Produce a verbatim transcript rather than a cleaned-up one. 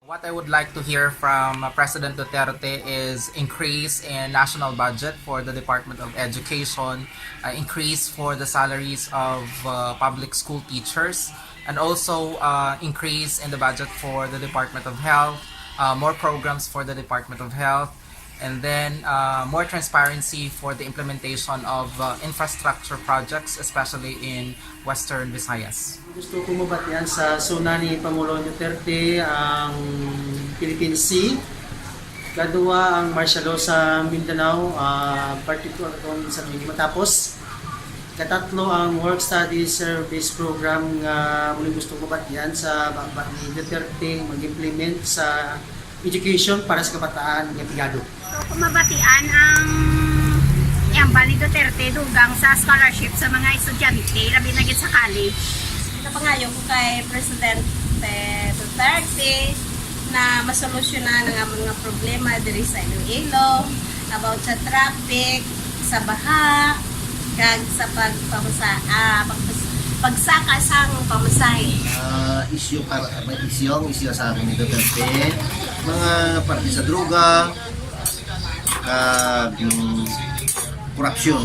What I would like to hear from uh, President Duterte is increase in national budget for the Department of Education, uh, increase for the salaries of uh, public school teachers, and also uh, increase in the budget for the Department of Health, uh, more programs for the Department of Health, and then uh, more transparency for the implementation of uh, infrastructure projects, especially in Western Visayas. Gusto ko mabatian sa SONA ni Pangulong Duterte ang Philippine Sea. Kadua ang martial law sa Mindanao, ah, particular kung sa hindi matapos. Katatlo ang work-study service program nga muli gusto ko mabatian sa baba ni Duterte mag-implement sa education para sa kabataan nga pigado. So, kung mabatian ang ihambal ni Duterte dugang sa scholarship sa mga estudyante, labi na gid sa college. Napangayo ko kay Presidente Duterte na masolusyonan ang amon nga problema diri sa Iloilo about sa traffic, sa baha, kag sa pagpamasa ah, pagpas- pagsaka sang pamasahe. Ah, issue para may issue ang issue sa amin ni Duterte, mga parte sa droga, kag mm, korupsyon.